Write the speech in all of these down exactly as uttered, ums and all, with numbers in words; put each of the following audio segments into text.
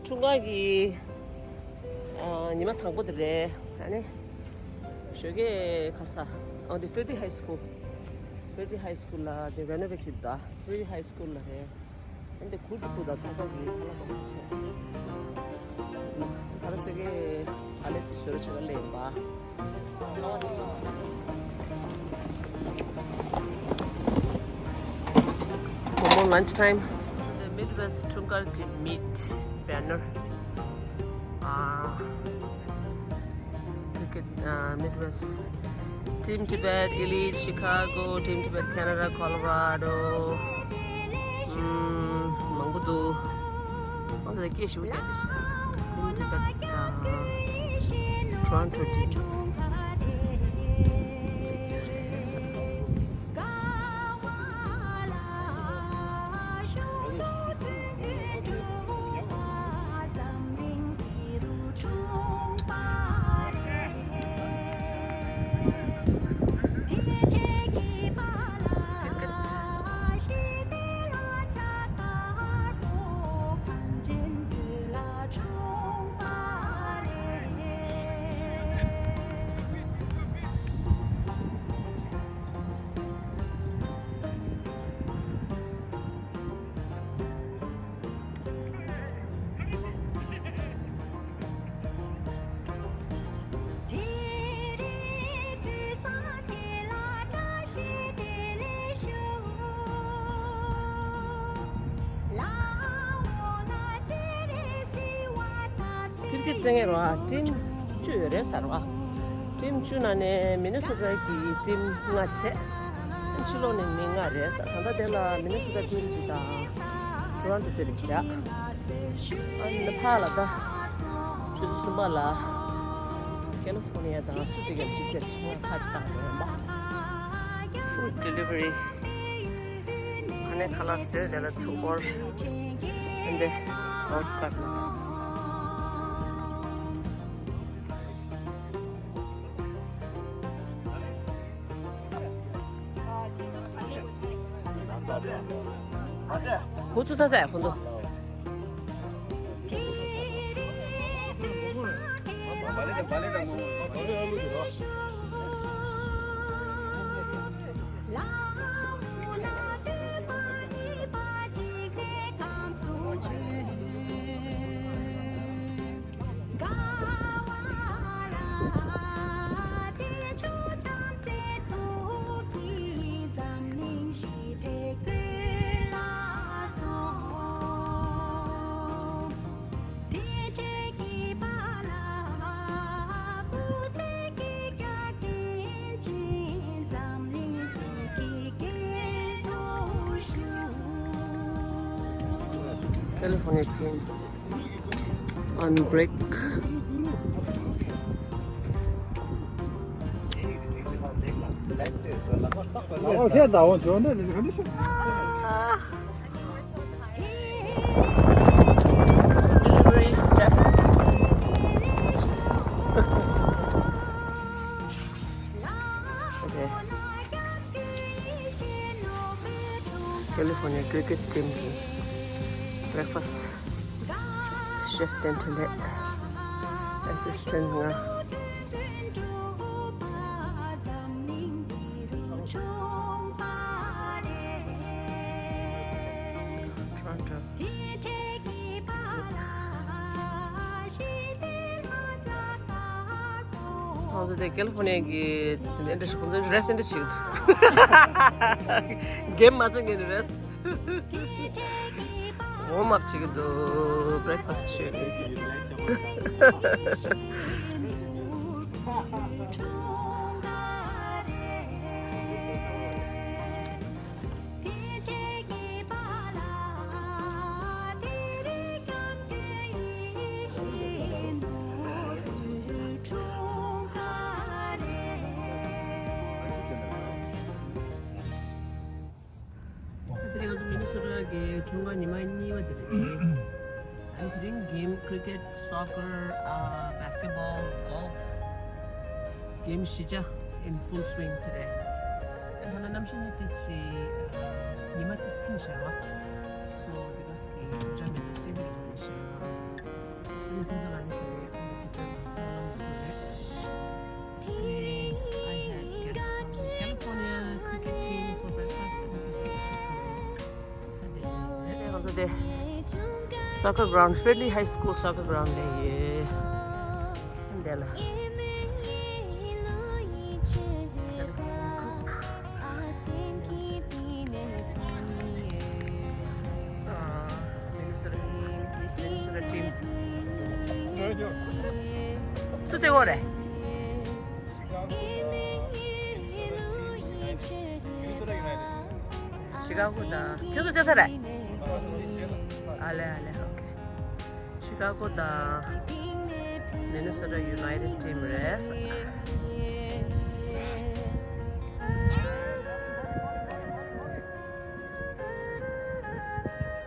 འཁྲུངས་སྐར་གྱི་ཨ་ཉི་མ་དང་པོ་དེ་རེད། ཨ་ནི་ཞོགས་ཀས་ཁ་ས་ཨ་འདི་ཕེར་ཏི་ཧའི་སི་ཁུལ། ཕེར་ཏི་ཧའི་སི་ཁུལ་ལ་དེ་རེ་ནོ་ཝེ་ཊི་བྱེད་འདུག་ཕེར་ཏི་ཧའི་སི་ཁུལ་ལ་རེད། ཨ་འདི་གུར་གྱི་གུར་དང་ཚོགས་པ་གི་ཁ་ལག་པ་མ་ཆད། ད་ལྟ་ཞོགས་ཀས་ཨ་ལེ་དེ་བཟོ་རོགས་བྱེད་ག་སླེབས་ཡིན་པ། Momo lunch time. The Midwest འཁྲུངས་སྐར་གྱི་མིད་བེ་ནར། ཨ། Cricket, uh, Midwest. Team Tibet, Elite, Chicago, Team Tibet, Canada, Colorado. ཨམ། མང་པོ་འདུག་ཨ་ལ་སྐད་ཞུ་རྒྱག་དེ་ཤི། Team Tibet དང་Toronto team ཅིག་ཡོད་རེད་ས། ཁིར་ཁིར་བཙན་ངེས་རོ་ཨ་ཊིམ་བཅུ་ཡོད་རེད་ཟེར་བ། ཊིམ་བཅུ་ནང་ནས་མི་ནི་སོ་ཊ་གི་ཊིམ་ལྔ་བྱས། ཕྱི་ལོགས་ནས་མི་ལྔ་རེད་ཟེར། ད་ལྟ་དེ་ལ་མི་ནི་སོ་ཊ་ཀུན་རི་ཅི་དང་ཊོ་རོན་ཊོ་བརྩེ་རེད་བཞག་ཨ་ནི་ཕར་ལ་ད་ཆུ་ཚོད་གསུམ་པ་ལ་ཀེ་ལི་ཧྥོར་ནི་ཡ་དང་སུ་ཅིག་ཡང་གཅིག་བརྩེ་རེད་བཞག་ཁ་ཅིག་བཏང་རེད་ཡིན་པ། Food delivery. ཨ་ནི་ཁ་ལག་བཟོས་དེ་ལ་ཚུར་འཁོར། ཨ་འདི་གོལ་ཕི་ཀར་ནང་། ཁོ་ཚོ་ས་ས་ཡ་ཁོ་ཚོ། California team on break. Okay. California cricket team གི་breakfast chef དེ་འཕྲིན་ལས། Assistant ང་། Toronto. ང་ཚོ་དེ་ཀེ་ལི་ཧྥོར་ནི་ཡ་གི་དེ་འདྲ་ཞིག་ཁོང་ཚོ་རེ་སི་ཊི་འདྲ་ཞིག་འདུག་གེམ་མ་ཟིན་གི་རེ་སི་ཊི། ཝོམ་ཨབ་བྱེད་ཀྱི་འདུག་བྷི་རེག་ཕ་སི་ཊི་བྱེད་ཀྱི་འདུག་དེ་རིང་ང་ཚོ་མི་ནི་སོ་ཊ་གི་འཁྲུངས་སྐར་ཉི་མ་གཉིས་པ་དེ་རེད། ཨ་ནི་དེ་རིང་གེམ་ཁི་རི་ཀེཊ། སོ་ཀར། ཨ། བྷེ་སི་ཀེཊ་བྷོལ། གོལ་ཕི། གེམ་བཞི་ཆ་in full swing དེ་རེད། ཨ་ད་ལྟ་གནམ་གཤིས་ནི་ཏིས་ཤི། ཨ། ཉི་མ་ཏིས་ཐིམ་ཤར་བ། སོ་དེ་ག་སི་གི་ཇ་མེད་སི་བི་རི་ཤར་བ། ཁོང་ཚོ་ལ་ནི་ཟེར་བའི་ཁོང་ཚོ་དེ་ཚོའི་ནང་ལ་ལོག་འགྲོ་རེད། I had guests from California cricket team for breakfast and this picture for me. ང་ཚོ་དེ་soccer ground, Fridley High School soccer ground ལ་ཡོད། འདི་ལ། Minnesota team. སུ་དེ་གོ་རེད། Chicago དང་ཁྱོད་ཚོ་ཅི་ཚ་རེད། ཨ་ལེ་ཨ་ལེ། Okay. Chicago དང་Minnesota United team རེད།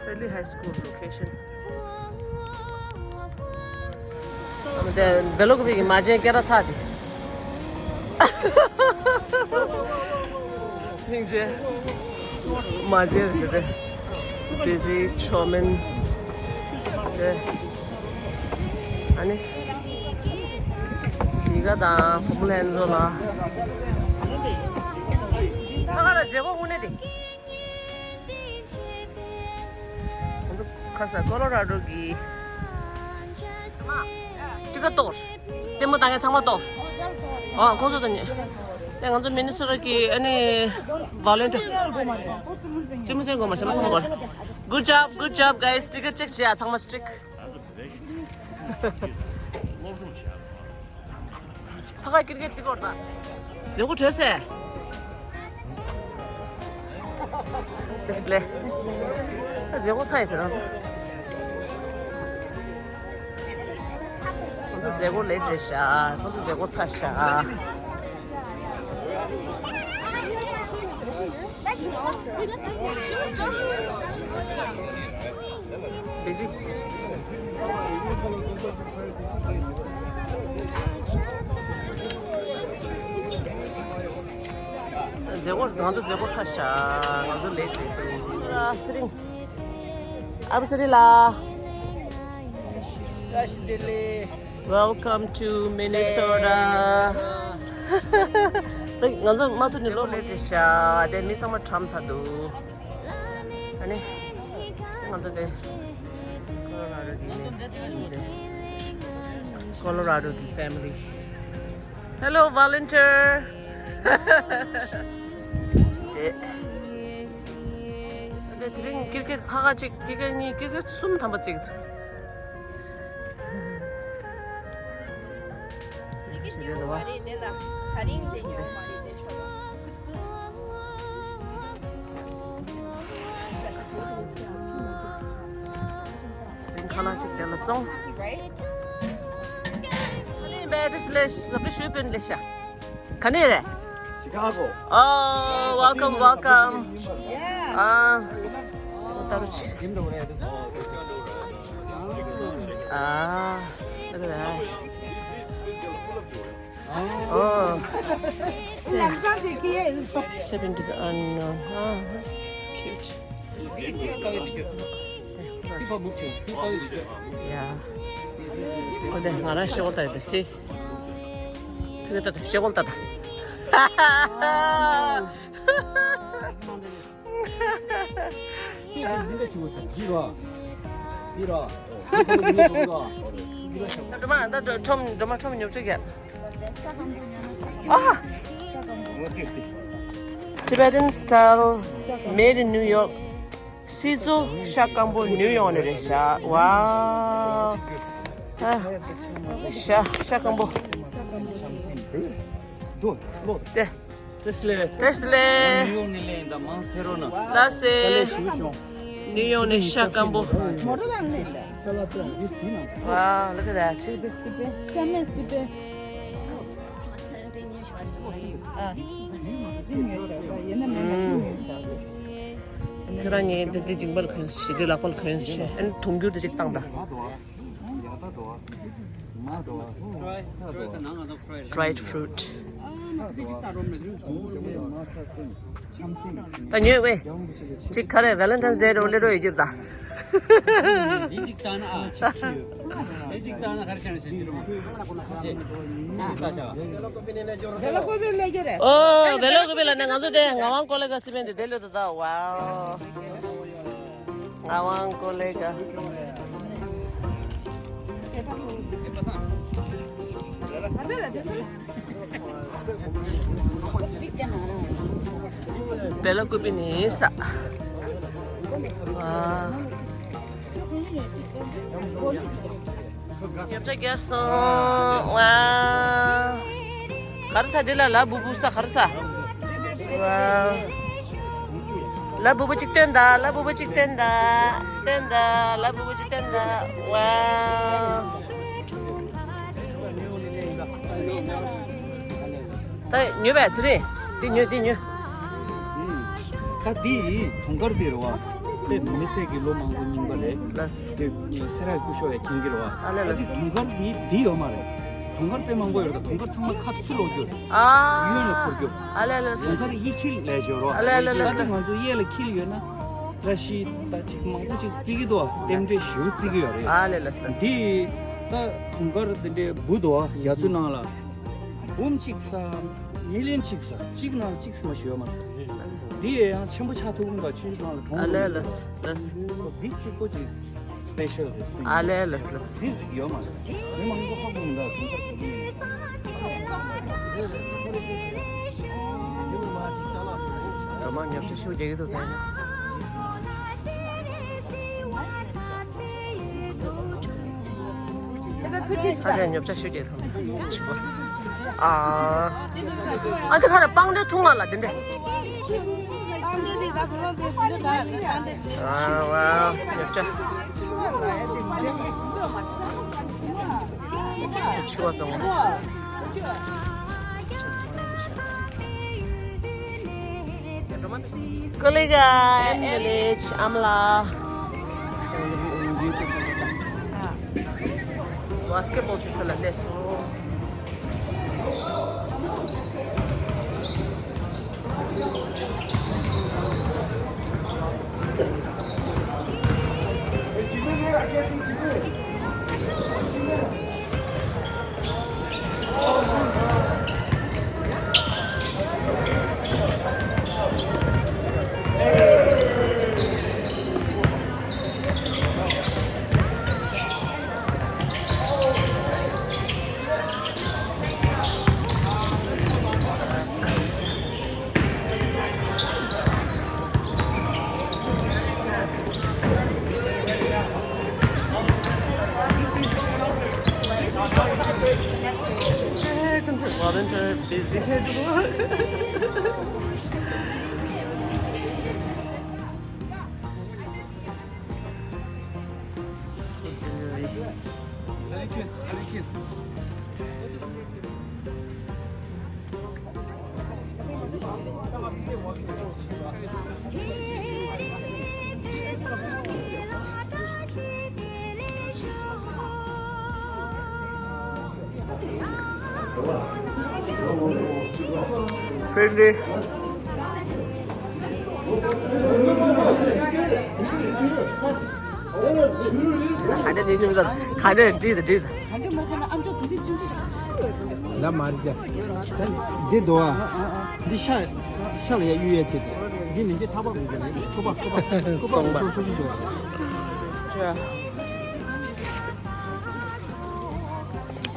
Fridley High School location. ཨ་མ་དེ་བེ་ལོ་ཀོ་པི་གི་མ་བྱན་སྐད་གྲགས་ཚ་དེ། སྙིང་རྗེ། མ་བྱན་རེད་དེ། བེ་ཟི་ཆོ་མིན། དེ། ཨ་ནི། ཡི་ག་དང་བུ་མོ་ལྷན་རོ་ལ། ཁ་ཁ་ལ་མཛེས་པོ་དངོས་གནས་དེ། ཁ་ས་ཀོ་ལོ་ར་ཌོ་གི། ཊི་ཀེ་ཊི་གཏོར། ལྟད་མོ་ལྟ་མཁན་ཚང་མ་གཏོར། ཨ་ཁོང་ཚོ་དང་ཉེ། དེ་ང་ཚོ་མི་ནི་སོ་ཊ་གི་ཨ་ནི་ཝོ་ལན་ཊི་ཡར། ཅི་མོ་ཟེར་དགོས་མ་ཤེས་མ་ཚང་མ་གཏོར། Good job, good job, guys. ཊི་ཀེ་ཊི་ཅེག་བྱེད་ཡ་ཚང་མ་སི་ཊིག་ཕ་ག་ཀིར་ཀེ་ཊི་རྩེ་སྐོར་དང་། མཛད་སྒོ་གྲོལ་སེ། ཅེས་ལེ། ད་མཛད་སྒོ་ཚར་ཡིན་ཟེར་རང་། ཁོང་ཚོ་མཛད་སྒོ་ལེ་བྲེལ་ཤག་ཁོང་ཚོ་མཛད་སྒོ་ཚར་ཤག་བེ་ཟི། མཛད་སྒོ་ང་ཚོ་མཛད་སྒོ་ཚར་ཤག་ང་ཚོ་ལེ་བྲེལ་འདུག་ཨ་ཚེ་རིང་། ཨ་བུ་ཚེ་རིང་ལགས། བཀྲ་ཤིས་བདེ་ལེགས། Welcome to Minnesota. ང་ཚོ་མ་ཐུག་ནས་ལོ་ལེ་བྲེལ་ཤག་དེ་མི་ཚང་མ་གྲམ་ཚར་འདུག་ཨ་ནི། ང་ཚོ་དེ་ཀོ་ལོ་ར་ཌོ་གི་ནས། ཀོ་ལོ་ར་ཌོ་གི་ཕེ་མི་ལི། Hello, volunteer. དེ། དེ་དེ་རིང་ཀིར་ཀེར་ཕ་ག་གཅིག་ཀིར་ཀེར་གཉིས་ཀིར་ཀེར་གསུམ་ཐམ་པ་གཅིག་ཅིག་གི་ཉོ་མ་རེད་དེ་ལ། ད་རིང་དེ་ཉོ་མ་རེད་དེ་ཆོག་ལ། ཁ་ལག་ཅིག་དེ་ལ་བཙོང་། ཨ་ནི་བེ་ཏྲིས་ལེ་ཤ་བི་ཤུ་པིན་ལེ་ཤ། ག་ནས་རེད། Chicago. Oh, welcome, welcome. Yeah. ཨ། ད་རུ་ཆི། ཨ། Look at that. Oh. Step into the unknown. Oh, that's cute. Yeah. ཁོ་དེ་ང་རང་ཤོག་ལྟ་ཡོད་ཟེར། ཕི་ཀ་ལྟ་ཤོག་ལྟ་ད། སྒྲོལ་མ་ད་སྒྲོལ་མ་སྒྲོལ་མ་ཉོབ་ཚོད་རྒྱག་ཨ། Tibetan style, made in New York. སི་ཙོ་ཤ་སྐམ་པོ་ནིའུ་ཡོག་ནས་རེད་ཤག་ཝའོ། ཤ་ཤ་སྐམ་པོ། དེ། བཀྲ་ཤིས་བདེ་ལེགས། ལགས་སེ། ནིའུ་ཡོག་ནས་ཤ་སྐམ་པོ། Wow, look at that. ཁྱོད་རང་ངའི་འདི་འདི་མཇིང་པ་ལ་གོན་ཤིག་འདི་ལག་པ་ལ་གོན་ཤིག་ཨན་དུང་འགྱུར་འདི་ཅིག་བཏང་ད། Dried fruit. ད་ཉོས་ཝེ། ཅིག་ག་རེ་Valentine's Day རེ་ལེ་རོ་ཡོད་རྒྱུར་ད། ཨོ་བེ་ལོ་ཀུ་པི་ལ་ནས་ང་ཚོ་དེ་ངག་དབང་ཀོ་ལེ་ག་སི་པན་དེ་དེ་ལོ་ད་ད་ཝའོ། ངག་དབང་ཀོ་ལེ་ག། བེ་ལོ་ཀུ་པི་ནི་ས། ཝའོ། ཉོ་ཆ་རྒྱག་སོང་། ཝའོ། ག་རེ་ཟ་འདི་ལ་ལ་བུ་བུ་ཟ། ག་རེ་ཟ། ཝའོ། ལ་བུ་བུ་གཅིག་སྟོན་དང་། ལ་བུ་བུ་གཅིག་སྟོན་དང་། སྟོན་དང་། ལ་བུ་བུ་གཅིག་སྟོན་དང་། ཝའོ། ད་ཉོས་པས་ཚེ་རིང་། འདི་ཉོས། འདི་ཉོས། ད་འདི་དུང་དཀར་འདི་རེད་བ། དེ་མི་སེར་གྱི་ལོ་མང་པོ་རྙིང་པ་རེད། ལགས། དེ་སེ་ར་སྐུ་ཞབས་ཡ་མཁྱེན་གྱི་རེད་བ། ཨ་ལེ་ལགས། ད་འདི་དུང་དཀར་འདི་འདི་ཡོད་མ་རེད། དུང་དཀར་དཔེ་མང་པོ་ཡོད་རེད། དུང་དཀར་ཚང་མ་ཁ་ཚུར་ལོག་རྒྱུ། ཨ། གཡོན་ལ་འཁོར་རྒྱུ། ཨ་ལེ་ལགས། དུང་དཀར་གཡས་འཁྱིལ་ལས་སྦྱོར་བ། ཨ་ལེ་ལགས། ད་ལྟ་ང་ཚོ་གཡས་ལ་འཁྱིལ་ཡོད་ན། བཀྲ་ཤིས་ད་ཅིག་མང་པོ་ཅིག་བརྩི་གི་འདུག་རྟེན་འབྲེལ་ཞེ་པོ་བརྩི་གི་ཡོད་རེད། ཨ་ལེ་ལགས་ལགས། འདི་ད་དུང་དཀར་འདི་འདྲའི་འབུ་འདུག་རྒྱ་མཚོ་ནང་ལ། འབུམ་གཅིག་ས། མི་ལིན་གཅིག་ས། གཅིག་ནང་གཅིག་ས་མ་ཞུ་བ་མ་རེད། འདི་ཡང་ཆེན་པོ་ཆགས་ཐུབ་ཀྱི་འདུག་ཆུ་ནང་ལ་གྲོང་ཨ་ལེ་ལགས་ལགས། འདི་གཅིག་པོ་ཅིག་སི་པེ་ཤལ་རེད་སུ་ཡིན། ཨ་ལེ་ལགས་ལགས། འདི་ཡོད་མ་རེད། མི་མང་པོ་ཧ་གོ་མི་འདུག་དུང་དཀར་ག་འདྲ་ཡིན། ད་མ་ཉོ་ཆ་ཞུ་རྒྱག་གི་འདུག་ད་ཡིན་ན། ཁ་ཤས་ཉོ་ཆ་ཞུ་རྒྱག་གི་འདུག་ཨ། ཨ་ཙི་ཁ་ར་སྤང་དེ་འཐུང་བ་ལ་དེ་འདྲ། ཨ་ཝ་ཉོ་ཆ། ཆུ་བ་བཙོང་། ཀོ་ལེ་ག་ཨེམ་ཨེལ་ཨེཆ་ཨམ་ལ། བྷ་སི་ཀེ་བྷོལ་ཅིག་ཤོད་ལ་བསྡད་སོང་། Volunteer busy. Friendly. ག་འདྲ་ནི་ཅུང་ཙམ་ག་འདྲ་འདྲིས་དང་འདྲིས་དང་། ལ་མ་རི་ཅ། འདི་འདུག་ཨ། འདི་ཤ་ཤ་ལ་ཡ་གཡུག་ཡ་ཆེད་དུ། འདི་མི་འདི་ཐག་པ་མི་འདུག་ལེ། ཁུ་པ་ཁུ་པ་ཁུ་པ་སོང་པ། ཁུ་པ་སོ་སོ་འདུག་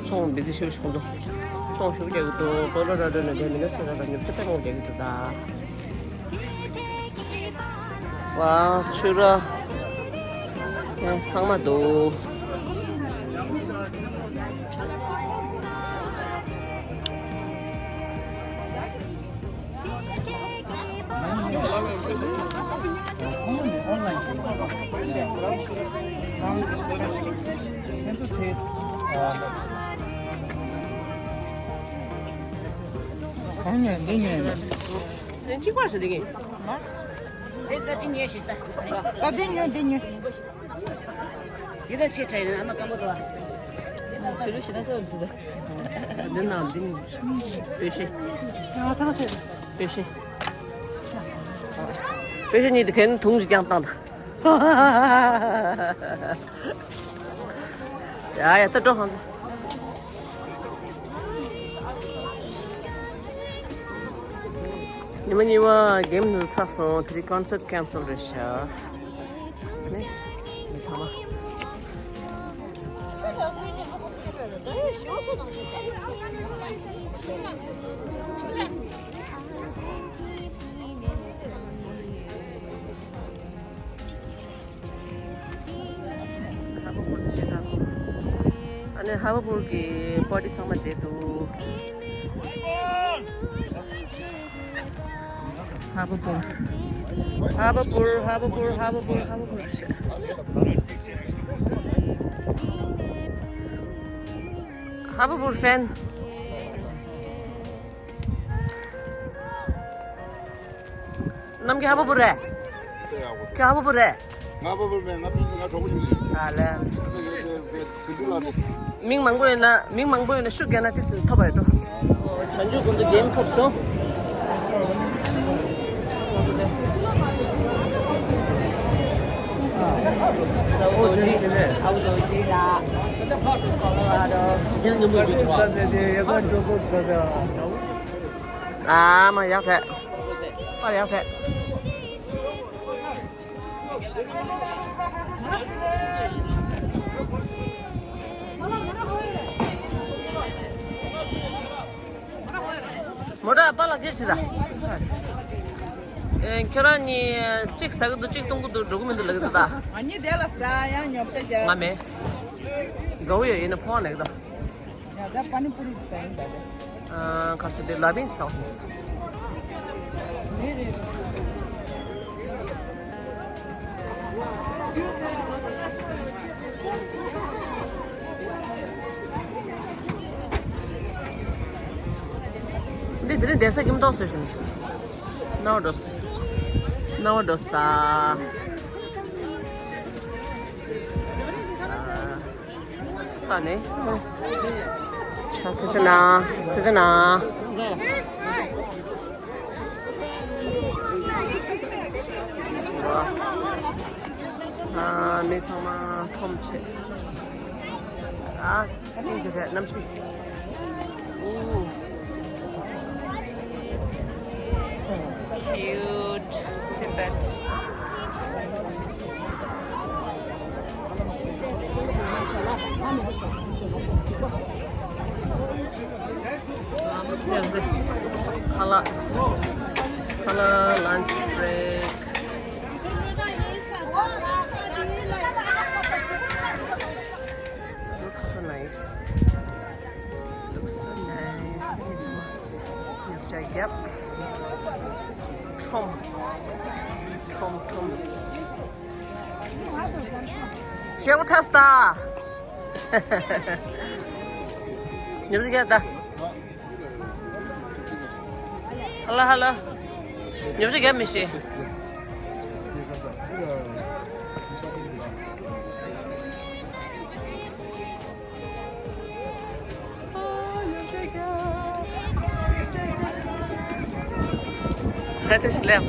ཚོང་འདི་འདི་ཤུགས་ཤུགས་འདུག་ཚོང་ཤུགས་རྒྱག་གི་འདུག་ཀོ་ལོ་ར་ཌོ་ནས་དེ་མི་ནི་སོ་ར་ད་ཉོ་ཆ་ལྟད་མོ་རྒྱག་གི་འདུག་ད། ཝའོ། ཆུ་ར། ཡང་ཚང་མ་འདུག་གང་ཉན་འདི་ཉན། གཅིག་པར་ཞིག་འདི་གིན། ད་འདི་ཉོས་འདི་ཉོས། འདི་ད་ཆེ་ཕྲ་ཡིན་ཨ་མ་སྐམ་པོ་དོ། ཆུ་རུ་ཞིག་ན་སོ་འདི་ད། འདི་ནང་འདི་པེ་ཤེ། ང་ཚང་ཚེ། པེ་ཤེ། པེ་ཤེ་གཉིས་དེ་གན་དུང་ཞིག་ཀྱང་བཏང་ད། ཡ་ཡ་ད་འགྲོ་ཧང་ཚ། ཉི་མ་གཉིས་པ་གེམ་འདི་ཚར་སོང་། དེ་རིང་ཀོན་སར་ཊི་ཁེན་སལ་རེད་ཤག་ནི་མི་ཚང་མ། ཧ་བ་བུར་ཆེ་དང་། ཨ་ནི་ཧ་བ་བུར་གྱི་པར་ཊི་ཚང་མ་བསྡད་འདུག་ཧ་བ་བུར། ཧ་བ་བུར། ཧ་བ་བུར། ཧ་བ་བུར། ཧ་བ་བུར། ཧ་བ་བུར་ཧྥན། ནམ་གྱི་ཧ་བ་བུ་རེད། ཁྱོད་ཧ་བ་བུ་རེད། ང་ཧ་བ་བུ་མེད། ང་ཕུན་སུམ་ང་གྲོགས་པོ་ཡིན། ཨ་ལེ། མིང་མང་པོ་ཡོད་ན། མིང་མང་པོ་ཡོད་ན་ཤུགས་རྒྱག་ན་ཏིས་ཐོབ་པ་རེད་འགྲོ། བྱང་ཆུབ་ཀུན་ཏུ་འགེམ་ཐོབ་སོང་། ཨ་མ་ཡག་བྲལ། པར་ཡག་བྲལ། མོ་ཊ་པཱ་ལགས་སྐད་ཆ་ད། ཨེ། ཁྱོད་རང་གཉིས་གཅིག་ཟ་གི་འདུག་གཅིག་བཏུང་གི་འདུག་འགྲོ་གི་མི་འདུག་ལབ་ཀྱི་འདུག་ད། ང་གཉིས་དེ་ལ་ཟ་ཡང་ཉོབ་ཆ་རྒྱག་ང་མེད། དགའ་བོ་ཡོད་ཡིན་ན་ཕོ་བ་ནས་ཀྱི་ད། ཡ་ད་པ་ནི་པུ་རི་ཟ་ཡིན་ད་དེ། ཨ། ག་ས་དེ་ལ་བིན་ཆི་ཟ་བ་སོང་། འདི་དེ་རིང་བསྡད་ས་ཀྱི་མདོག་བཟོས་ཤིང་། སྣང་བ་འགྲོ། སྣང་བ་འགྲོ་ས། ས་ནས། ཆ་ཐུགས་རྗེ་གནང་། ཐུགས་རྗེ་གནང་། ཨ། མི་ཚང་མ་ཁྲོམ་ཆེ། ཨ། ཨིན་ཇི་རེད། གནམ་གཤིས། Ooh. Cute Tibet. Color, color lunch break. Looks so nice. Looks so nice. ཉོ་ཆ་རྒྱབ། ཁྲོམ། ཁྲོམ། ཁྲོམ། ཤེའུ་ཁྲ་སྟ། ཉོ་ཆ་རྒྱབ་ད། ཧ་ལོ་ཧ་ལོ། ཉོ་ཆ་རྒྱབ་མི་ཤེས། That is left.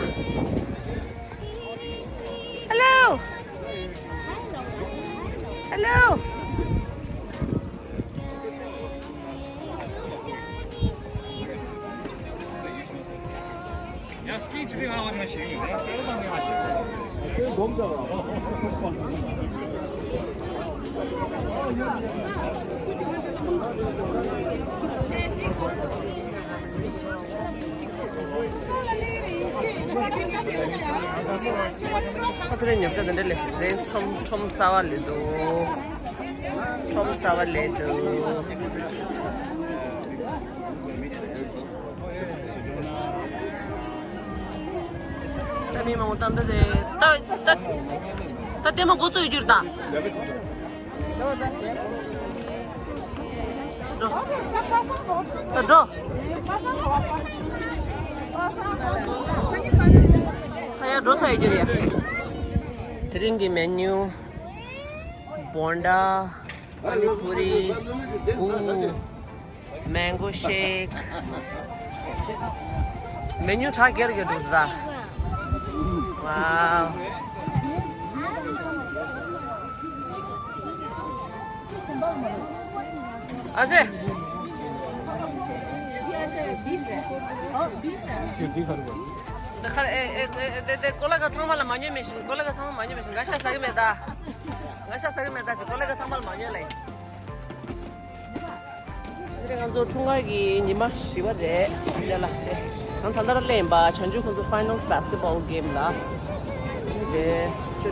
Hello. Hello. ཨ་ཚ་རེ་ཉོ་ཆ་དེ་འདྲ་ལས་ཟིན་ཁྲོམ་ཁྲོམ་གསར་བ་ལས་འདུག་ཁྲོམ་གསར་བ་ལས་འདུག་ད་མི་མང་པོ་ད་འདི་རེད། ད་ད་ད་ལྟད་མོ་འགོ་ཚུགས་ཡོད་རྒྱུ་རེད་ད། འགྲོ། ད་འགྲོ། ད་ཡར་འགྲོ་ཚར་ཡོད་རྒྱུ་རེད་ཡ། དེ་རིང་གི་མེ་ནིའུ། བོན་ཌ། པ་ནི་པུ་རི། འུ། Mango shake. མེ་ནིའུ་གྲགས་རྒྱལ་རྒྱལ་འདུག་ད། Wow. ཨ་ཙི། ད་ཁར་ཨེ་ཨེ་ཨེ་དེ་དེ་ཀོ་ལ་ག་ཚང་མ་ལ་མ་ཉོས་མེད་བཞིན། ཀོ་ལ་ག་ཚང་མ་མ་ཉོས་མེད་བཞིན། ང་ཤ་ཟ་གི་མེད་ད། ང་ཤ་ཟ་གི་མེད་ད་ཞེས་ཀོ་ལ་ག་ཚང་མ་ལ་མ་ཉོས་ལེ། དེ་ང་ཚོ་འཁྲུངས་སྐར་གྱི་ཉི་མ་བཞི་པ་རེད་འདི་ལ། དེ་ང་ད་ལྟ་ར་ལེན་པ་བྱང་ཆུབ་ཁོང་ཚོ་ཕའི་ནལ་བྷེ་སི་ཀེ་ཊི་བྷོལ་གེམ་ལ། དེ་ཆུ་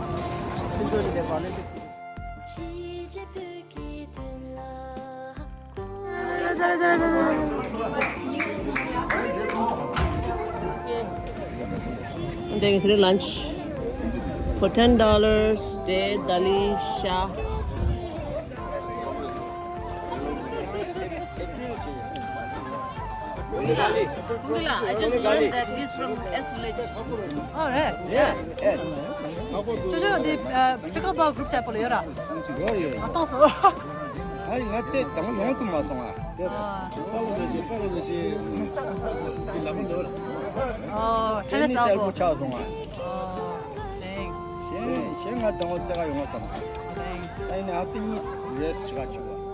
ཆུ་ཚོད་འདི་ག་ལེན་དུ། Taking three lunch for ten dollars. Dal, dali, sha. Kundila, I just learned that he's from S Village. Oh, right. Yeah. Yes. ཅོ་ཅོ་འདི་ཨ་pickleball group chat པོ་ལ་ཡོད་ར། ཡོད་ཡོད། ཨ་ཏོང་སོ། ཨ་ཡི་ང་ཚེ་དང་ཡོང་དུ་མ་སོང་ཨ། དེ་ཨ། པ་ལོ་ནས་ཤི་པ་ལོ་ནས་ཤི། འདི་ལ་མོ་འདོར། ཨོ་ཁྲེ་ནས་ཤར་པོ་ཆགས་སོང་ཨ། ཨོ་thanks། གཞན་གཞན་ང་དང་བ་ཚེ་ག་ཡོང་བ་བསམ། Thanks། ཨ་ཡི་ནས་ཨ་ཏི་གཉིས་རེས་ཆི་ག་ཆི་བ།